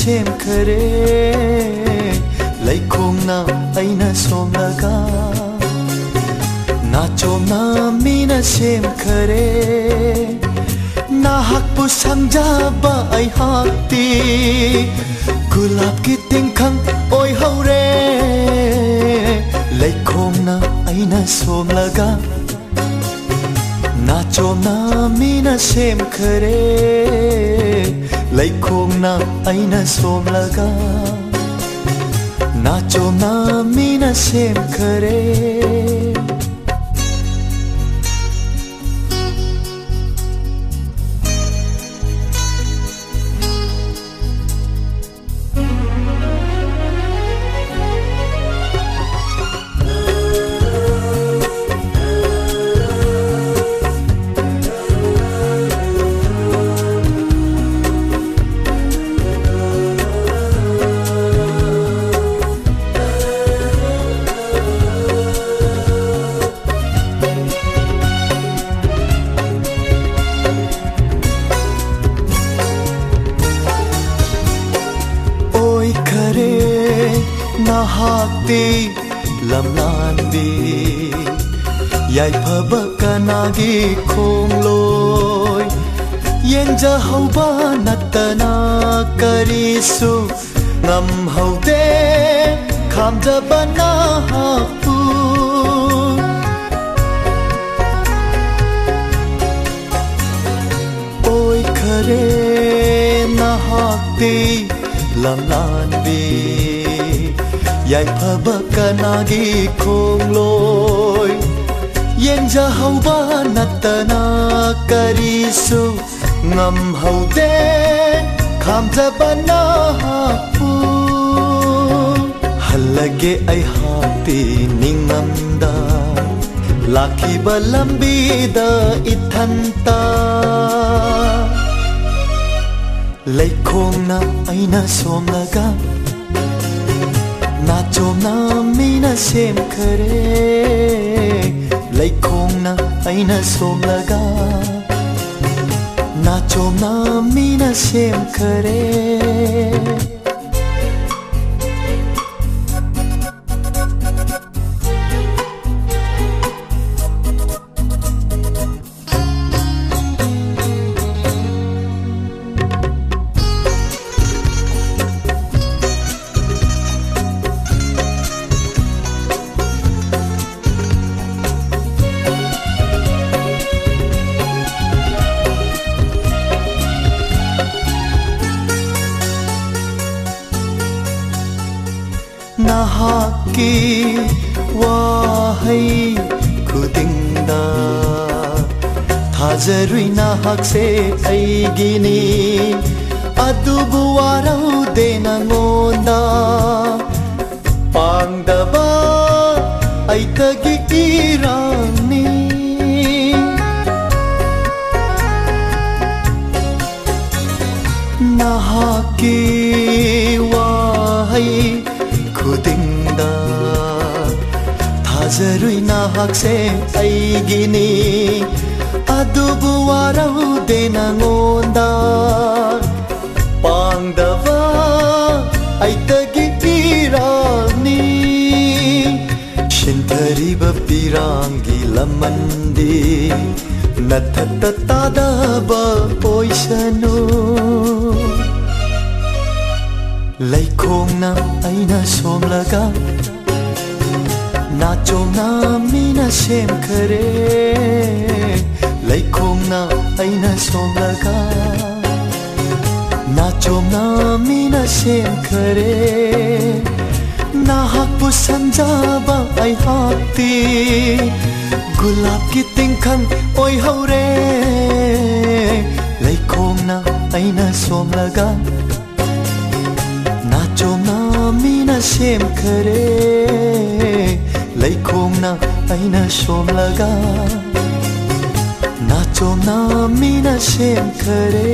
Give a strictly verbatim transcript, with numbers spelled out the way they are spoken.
ꯁꯦꯝꯈꯔꯦ, ꯂꯩꯈꯣꯡꯅ ꯑꯩꯅ ꯁꯣꯝꯂꯒ, ꯅꯥꯆꯣꯝꯅ ꯃꯤꯅ ꯁꯦꯝꯈꯔꯦ꯫ ꯅꯍꯥꯛꯄꯨ ꯁꯪꯖꯕ ꯑꯩꯍꯥꯛꯇꯤ ꯒꯨꯂꯥꯞꯀꯤ ꯇꯤꯡꯈꯪ ꯑꯣꯏꯍꯧꯔꯦ, ꯂꯩꯈꯣꯡꯅ ꯑꯩꯅ ꯁꯣꯝꯂꯒ꯫ ꯅꯥꯆꯣꯝꯅ ꯃꯤꯅ ꯁꯦꯝꯈꯔꯦ, ꯂꯩꯈꯣꯡꯅ ꯑꯩꯅ ꯁꯣꯝꯂꯒ, ꯅꯥꯆꯣꯝꯅ ꯃꯤꯅ ꯁꯦꯝꯈꯔꯦ꯫ ꯑꯣꯏꯈꯔꯦ ꯅꯍꯥꯛꯇꯤ ꯂꯝꯂꯥꯟꯕꯤ, ꯌꯥꯏꯐꯕ ꯀꯅꯥꯒꯤ ꯈꯣꯡꯂꯣꯏ? ꯌꯦꯡꯖꯍꯧꯕ ꯅꯠꯇꯅ ꯀꯔꯤꯁꯨ ꯉꯝꯍꯧꯗꯦ ꯈꯥꯝꯖꯕ ꯅꯍꯥꯛꯄꯨ꯫ ꯑꯣꯏꯈꯔꯦ ꯅꯍꯥꯛꯇꯤ ꯂꯝꯂꯥꯟꯕꯤ, ꯌꯥꯏꯐꯕ ꯀꯅꯥꯒꯤ ꯈꯣꯡꯂꯣꯏ? ꯌꯦꯡꯖꯍꯧꯕ ꯅꯠꯇꯅ ꯀꯔꯤꯁꯨ ꯉꯝꯍꯧꯗꯦ ꯈꯥꯝꯖꯕ ꯅꯍꯥꯛꯄꯨ꯫ ꯍꯜꯂꯒꯦ ꯑꯩꯍꯥꯛꯇꯤ ꯅꯤꯡꯉꯝꯗ, ꯂꯥꯛꯈꯤꯕ ꯂꯝꯕꯤꯗ ꯏꯊꯟꯇ꯫ ꯂꯩꯈꯣꯡꯅ ꯑꯩꯅ ꯁꯣꯝꯂꯒ, ꯅꯥꯆꯣꯝꯅ ꯃꯤꯅ ꯁꯦꯝꯈꯔꯦ꯫ ꯂꯩꯈꯣꯡꯅ ꯑꯩꯅ ꯁꯣꯝꯂꯒ, ꯅꯥꯆꯣꯝꯅ ꯃꯤꯅ ꯁꯦꯝꯈꯔꯦ꯫ ꯅꯍꯥꯛꯀꯤ ꯋꯥꯍꯩ ꯈꯨꯗꯤꯡꯗ ꯊꯥꯖꯔꯨꯏ, ꯅꯍꯥꯛꯁꯦ ꯑꯩꯒꯤꯅꯤ꯫ ꯑꯗꯨꯕꯨ ꯋꯥꯔꯧꯗꯦ ꯅꯉꯣꯟꯗ, ꯄꯥꯡꯗꯕ ꯑꯩꯇꯒꯤ ꯏꯔꯥꯡꯅꯤ꯫ ꯅꯍꯥꯛꯀꯤ ꯋꯥꯍꯩ ꯈꯨꯗꯤꯡꯗ ꯊꯥꯖꯔꯨꯏ, ꯅꯍꯥꯛꯁꯦ ꯑꯩꯒꯤꯅꯤ꯫ ꯑꯗꯨꯕꯨ ꯋꯥꯔꯧꯗꯦ ꯅꯉꯣꯟꯗ, ꯄꯥꯡꯗꯕ ꯑꯩꯇꯒꯤ ꯏꯔꯥꯜꯅꯤ꯫ ꯁꯤꯟꯊꯔꯤꯕ ꯄꯤꯔꯥꯡꯒꯤ ꯂꯃꯟꯗꯤ ꯅꯊꯛꯇ ꯇꯥꯗꯕ ꯑꯣꯏꯁꯅꯨ꯫ ꯂꯩꯈꯣꯡꯅ ꯑꯩꯅ ꯁꯣꯝꯂꯒ, ꯅꯥꯆꯣꯝꯅ ꯃꯤꯅ ꯁꯦꯝꯈꯔꯦ꯫ ꯂꯩꯈꯣꯡꯅ ꯑꯩꯅ ꯁꯣꯝꯂꯒ, ꯅꯥꯆꯣꯝꯅ ꯃꯤꯅ ꯁꯦꯝꯈꯔꯦ꯫ ꯅꯍꯥꯛꯄꯨ ꯁꯝꯖꯕ ꯑꯩꯍꯥꯛꯇꯤ ꯒꯨꯂꯥꯞꯀꯤ ꯇꯤꯡꯈꯪ ꯑꯣꯏꯍꯧꯔꯦ꯫ ꯂꯩꯈꯣꯡꯅ ꯑꯩꯅ ꯁꯣꯝꯂꯒ, ꯅꯥꯆꯣꯝꯅ ꯃꯤꯅ ꯁꯦꯝꯈꯔꯦ꯫ ꯂꯩꯈꯣꯡꯅ ꯑꯩꯅ ꯁꯣꯝꯂꯒ, ꯅꯥꯆꯣꯝꯅ ꯃꯤꯅ ꯁꯦꯝꯈꯔꯦ꯫